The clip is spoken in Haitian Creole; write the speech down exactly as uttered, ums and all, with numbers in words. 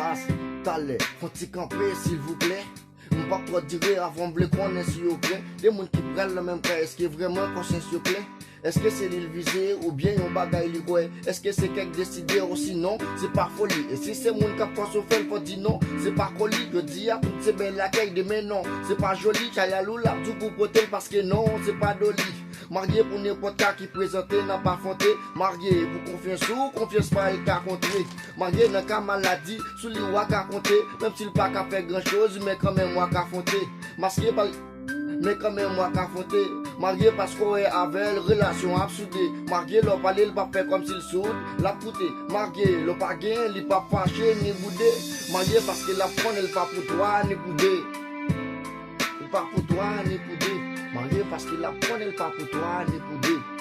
As, talè, fon ti kanpe, silvouplè. M p ap twò dire avan m vle konnen si yo prè. De moun ki pral nan menm kay, èske vrèman konsyans yo klè? Èske se li l vize oubyen yon bagay li kwè? Èske se kèk deside osinon se pa foli? E si se moun k ap fòse w fè l, fò di non, se pa koli. Jodi a tout se bèl lakay, demen non, se pa joli. Chayal ou l ap di w pou pote l paske non, se pa doli. Marye pou nenpòt ka ki prezante nan pa fonte. Marye pou konfyans ou, konfyans pa l ka kontre. Marye nan ka maladi, sou li w a ka konte. Menm si l pa ka fè gran choz, men kanmenm w a ka fonte. Maske pa l, men kanmenm w a ka fonte. Marye paske w wè avè l, relasyon ap soude. Marye lè w pale, l p ap fè kòmsi l soud, l ap koute. Marye lè w pa gen, li p ap fache ni boude. Marye paske l ap konnen l pa pou twa ni pou de. Li pa pou twa ni pou de. Marye paske l ap konnen l pa pou twa ni pou de.